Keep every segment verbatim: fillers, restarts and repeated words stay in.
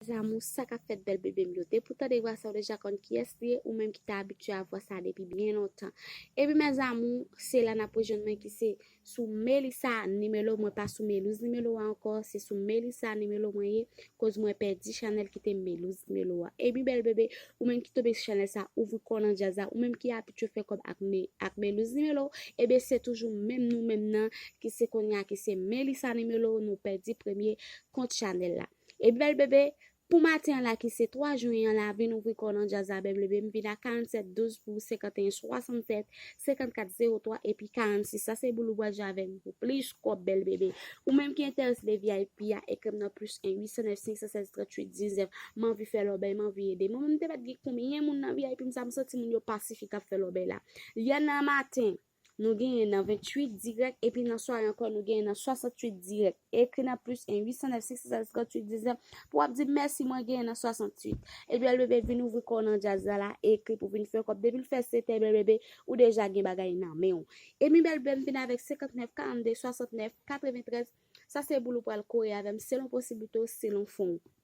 Mes amours, sa k ap fèt bèl bebe m yo? Depi w tande vwa sa, w deja konn kiyès li ye, ou menm ki te abitye a vwa sa depi byen lontan. Epi mes amours, se la n ap rejwenn mwen ki se sou Melissa Nimelo, mwen pa sou Melouz Nimelo a ankò, se sou Melissa Nimelo mwen ye, koz mwen pèdi chanèl ki te Melouz Nimelo a. Epi bèl bebe, ou menm ki tonbe sou chanèl sa, ouvri kò w nan djaz la, ou menm ki abitye fè kòb ak, Me, ak Melouz Nimelo, ebyen se toujou menm nou menm nan, ki se kounye a ki se Melissa Nimelo, nou pèdi premye kont chanèl la. Epi bèl bebe, pou maten an la ki se twa jen an la, vin ouvri kò w nan djaz la bèl bebe, m vin a karannsèt douz pou senkanteyen swasannsèt senkannkat zewo twa epi karannsis. Sa se boulou pral jwe avè m pou plis kòb bèl bebe. Ou menm ki enterese de V I P a, ekri m nan plis en uit san nèf senk san sèz tranntuit diznèf. M anvi fè lòbèy, m anvi ede. Mwen menm m te mèt gen konbyen moun nan V I P m sa, m santi moun yo pasifik ap fè lòbèy la. Yè nan maten, nou genyen nan venntuit dirèk, epi nan sware ankò, nou genyen nan swasantuit dirèk. Ekri nan plis en uit san nèf senk san sèz tranntuit diznèf pou w ap di mèsi, mwen genyen nan swasantuit. Epi bèl bebe vin ouvri kò w nan djaz la la, ekri pou vin fè kòb. Depi l fè sèt è bèl bebe, ou deja gen bagay nan men w. Epi bèl bebe m vin avèk senkantnèf karannde swasannnèf katreventrèz. Sa se boulou pral kore avè m selon posiblite w, selon fon w.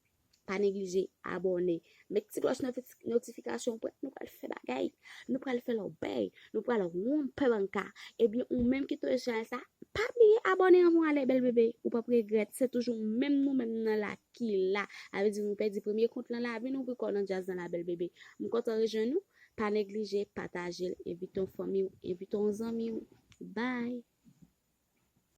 Pa neglije abòne. Met ti klòch notifikasyon w prè, nou pral fè bagay. Nou pral fè lòbèy. Nou pral wonpe banka. Ebyen, ou menm ki tonbe sou chanèl sa, pa bliye abòne anvan w ale bèl bebe. Ou p ap regrèt. Se toujou menm nou menm nan la ki la. Sa vle di nou pèdi premye kont lan la, vin ouvri kò w nan djaz lan la bèl bebe. M kontan rejwenn ou. Pa neglije pataje l. Envite yon fanmi w, envite yon zanmi w. Bye.